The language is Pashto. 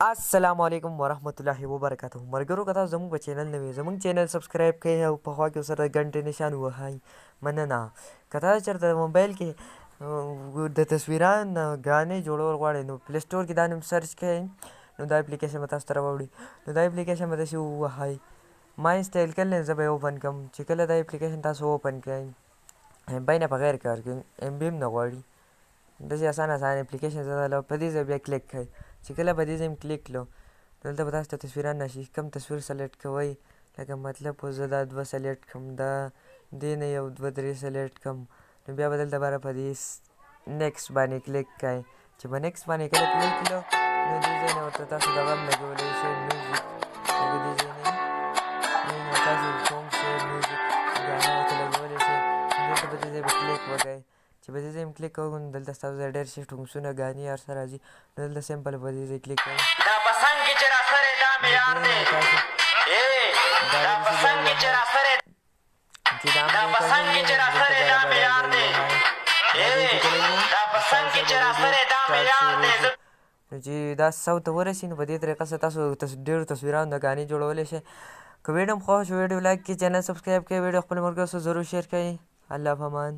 السلام علیکم ورحمت الله وبرکاته. ملګرو که تاسو زموږ په چینل نه وي، زموږ چینل سبسکرایب کړئ او په خوا کې سره ګنټې نشان ووهئ. مننه. که تاسو چېرته موبایل کې د تصویران ګانې جوړول غواړئ، نو پلی سټور کې دا نوم سرچ کړئ، نو دا اپلیکیشن به تاسو ته راوړي. نو دا اپلیکیشن به داسې ووهئ. ما انسټال کړی، زه به یې اوپن کړم. چې کله دا اپلیکیشن تاسو اوپن کړئ، ایم بي نه بغیر کار کوي، ایم بي هم نه غواړي. داسې اسانه اسانه اپلیکیشن زه په دې ځای بیا کلیک کړئ. چې کله په دې ځای کلیک کړو، دلته به تاسو ته تصویران راشي. کوم تصویر سلیکټ کوئ، لکه مطلب اوس زه دا دوه سلیکټ کړم، دا دې نه یو دوه درې سلیکټ کړم، نو بیا به دلته باره په دې نیکسټ باندې کلیک کړئ. چې په نیکسټ باندې کله کلیک کړو، نو دې ځای نه ورته تاسو دغه هم لګولی شئ، میوزیک. لکه دې ځای نه تاسو کوم شی میوزیک ګانه ورته لګولی شئ. دلته په دې ځای به کلیک وکړئ. چې په دې ځای کلیک کوو، نو دلته ستاسو ځای ډېر شي ټونګسونه ګانې هر څه راځي. نو دلته سمپل په دې ځای کلیک کوئ. دا په څنګ کې چې راسره دا مې یار دی، دا په څنګ کې چې راسره، چې دا دا په څنګ کې چې راسره دا مې یار دی، دا په څنګ کې چې راسره دا مې یار دی. نو چې دا 100 ته ورسي، نو په دې طریقه سره تاسو ډېرو تصویرانو د ګانې جوړولی شئ. که ویډیو مو خوښ شو، ویډیو لایک کړئ، چینل سبسکرایب کړئ، ویډیو خپلو ملګرو سره ضرور شیر کړئ. الله په امان.